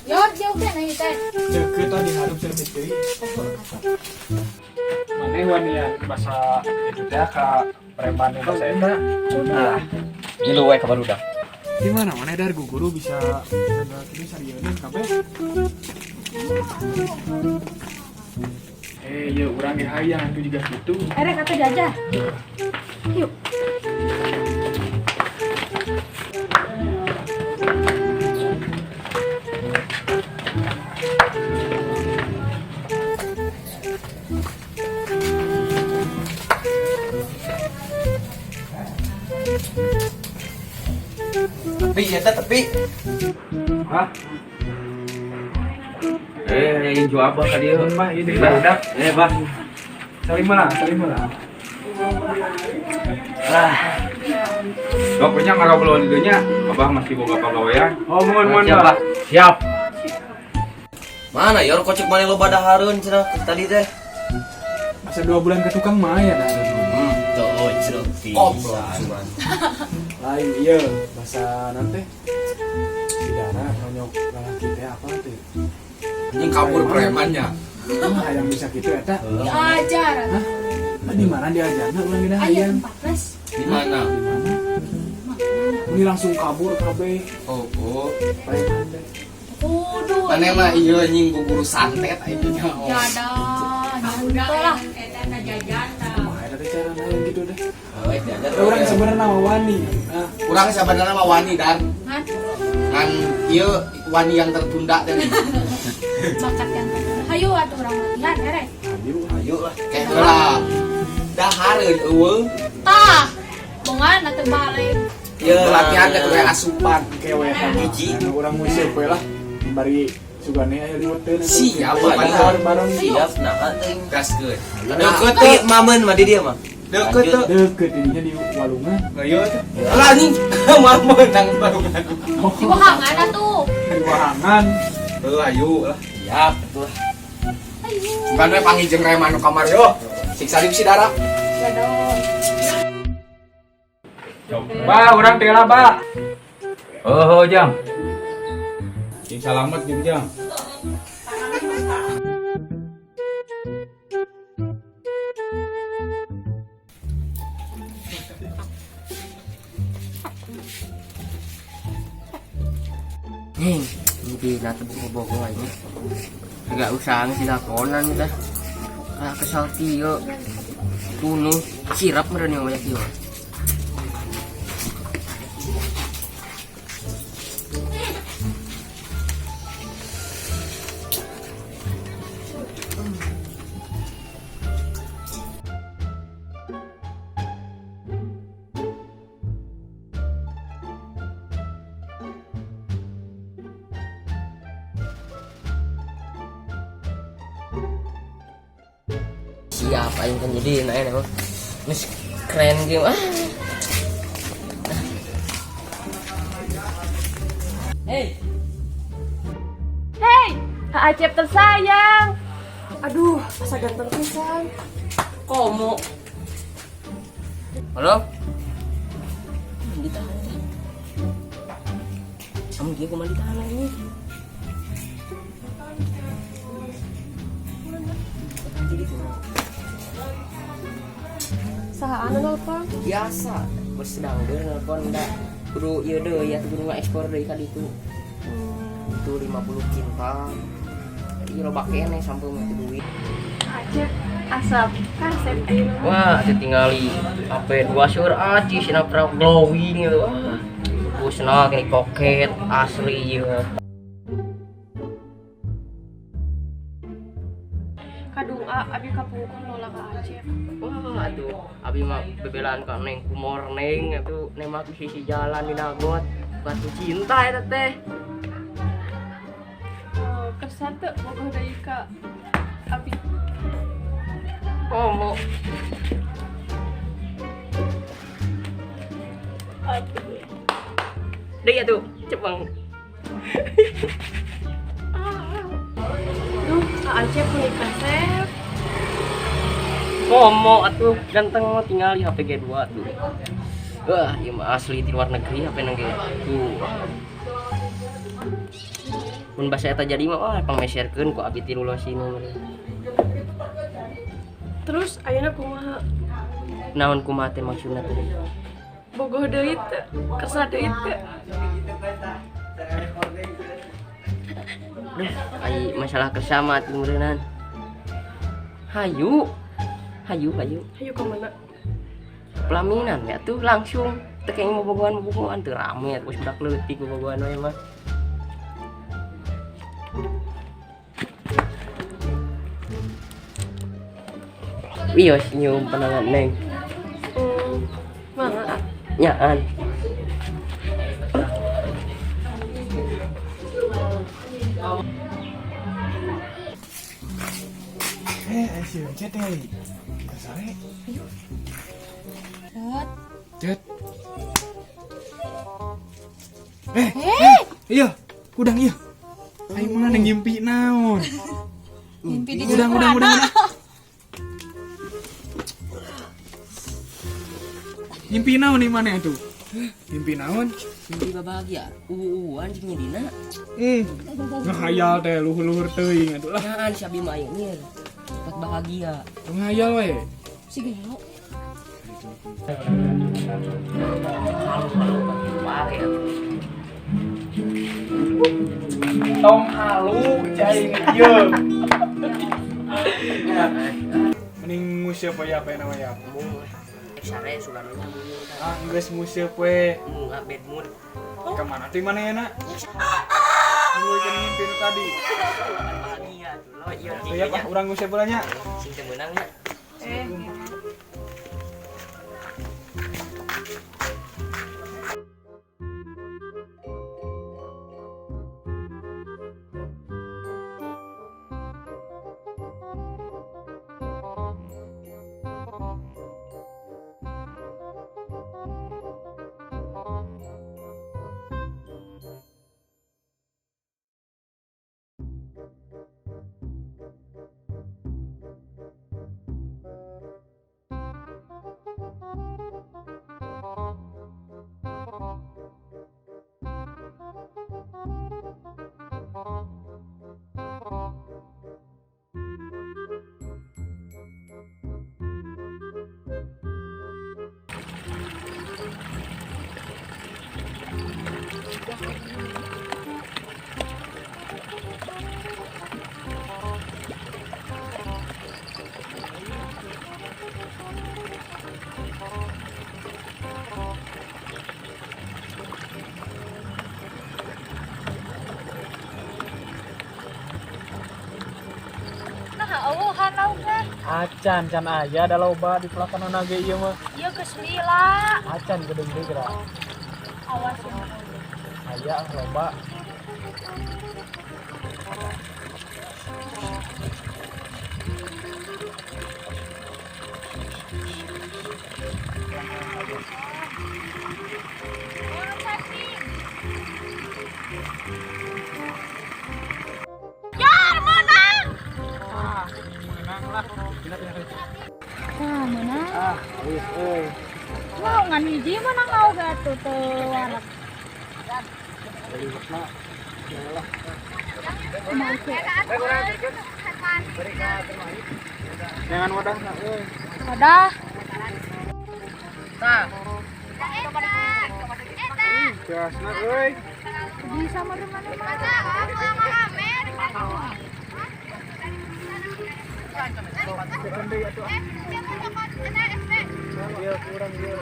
Yor, jauh kan aja teh. Deket tadi harus sedikit deui. Maneh wanian bahasa itu teh ka preman nu bahasa eta. Ah. Ngilu we ka barudak. Di mana maneh dar guru bisa gagal kieu sarieun kabeh. Eh, iya urang ge hayang atuh juga kitu. Erek kata jajah. Yuk. Tepi eta tepi. Hah? Eh, yang jual apa ka dieu? Bah, ieu deui barudak. Eh, bah. Salim lah, salim lah. Ah, Pokoknya ngarobrol di dinya, abah masih boga pagawean. Oh, mohon mohon siap, Bah. Bah. Siap. Mana yor kocek mana lo badahareun cenah tadi teh. Asa 2 bulan ke tukang mah ya dah. Tuh, ceruk pisan. Lain iya, bahasa nanti. Si Dara nonyok lalaki teh apa teh? Yang kabur premannya. Wah, hayang bisa gitu eta. Diajar. Hah? Nah, di mana diajarna urang geuna Aya hayang? tempat les. Di mana? Di mana? Ini langsung kabur kabeh. Oh. Preman teh. Kudu. Mana mah iya anjing guru santet aing nya. Ya dah, nyantol lah. Kumaha eta teh carana yang gitu deh. Oh, diajar. Eh, urang sebenarnya mah wani. Ah, Urang sebenarnya mah wani dan Ngan ngan ieu wani yang tertunda teh. bakat yang hayu atuh urang latihan erek. Ayo. Ayo lah. Kayak heula. Dahareun eueuh. Tah. Bongan atuh balik. Ya, Latihan teh kudu asupan. Kewe eta mah. Hiji. Anu urang nguseup we lah. Bari sugane aya liweteun. Siap, bareng bareng. Siap, nah teuing. Gaskeun. Deket teh mamen mah di dia mah. Deket teh. Deket ininya di walungan. Ayo teh. Lah anjing mah meunang barengan. Di wahangan atuh. Di wahangan. Heuh ayo lah. Siap tuh. Ayo. Bukan we panggil jeung preman nu kamar yo. Siksa di si Dara. Ya dong. Bah, urang teh lah, Bah. Oh, Jang. Sing salamet jeung Jang. Nih, mimpi nate bogo-bogo aja. Enggak usah sih lakonan teh. Ah, kesal kieu. Kuno sirap meureun yang banyak kieu. Siap aing kan jadi nah enak mah. Geus keren gitu. Ah. Hey, Hei, Acep tersayang. Aduh, asa ganteng pisan. Komo. Halo? Ditahan teh. Kamu dia kumaha ditahan ini? Saha anu nelpon? Biasa, bos sedang deh nelpon da kudu ieu deui ya kudu ngekspor deui ka ditu. Itu 50 kintal. Jadi loba keneh sampai mah duit. Acep asap kasep ieu. Wah, tinggali HP 2 sur aci sinapra glowing gitu. Wah. Busna gini koket asli ya. Kadung A abi kapungkur nolak ka Acep. Wah, atuh abi mah bebelaan ka neng kumor neng atuh nembak di sisi jalan di nagot. Batu cinta eta teh. Oh, kersa teu bogoh deui ka abi. Komo. Aduh. Deui atuh, cepeng. Kak Acep menikah Sep. Komo atuh ganteng mah tinggal di HP G2 tuh. Wah, ieu mah asli di luar negeri HP nang ge. Tuh. Mun basa eta jadi mah wah pangmeserkeun ku abi tilu losina mah. Terus ayeuna kumaha? Naon kumaha teh maksudna teh? Bogoh deui teu, kersa deui teu. Duh, ai masalah kersa mah atuh meureunan. Hayu. Hayu, hayu. Hayu ka mana? Pelaminan ya tuh langsung teu kenging bobogohan-bobogohan teu rame atuh budak leutik bobogohan we mah. Wios nyium panangan neng. Mangga. Nyaan. Si Ucet teh. Kita sare. Cet. Cet. Iya, udang iya. Aing mana ngimpi naon? Mimpi di Udang, udang, udang, udang. Ngimpi naon nih mana atuh? Ngimpi naon? Mimpi bahagia. Uhuan jeung nyedina. Ngahayal teh luhur-luhur teuing atuh lah. Nyaan si abi mah aing ieu. Dapat bahagia. Ngahayal we. Si gelo. Halu-halu pare atuh. Tong halu cai ieu. Mending nguseup we apa namanya? Mung sare sugana nya mung. Ah, geus nguseup we. Mung bad mood. Ka mana teh manehna? Dulu ikan ngimpi nu tadi. Bahagia atuh lo ieu. Siap ah urang nguseup heula nya. Sing teu meunang nya. Acan can aya da loba di pelakonan ge ieu mah. Ieu geus lila. Acan gede deui geura. Awas ya. Aya loba. Yar menang. Ah, menang lah. Nah, menang. Ah, wis euy. Wow, ngan hiji menang mau gak tuh teu warek. Jangan wadah euy. Wadah. Tah. Gasna euy. Bisa meureun-meureun. Iya, kurang ieu.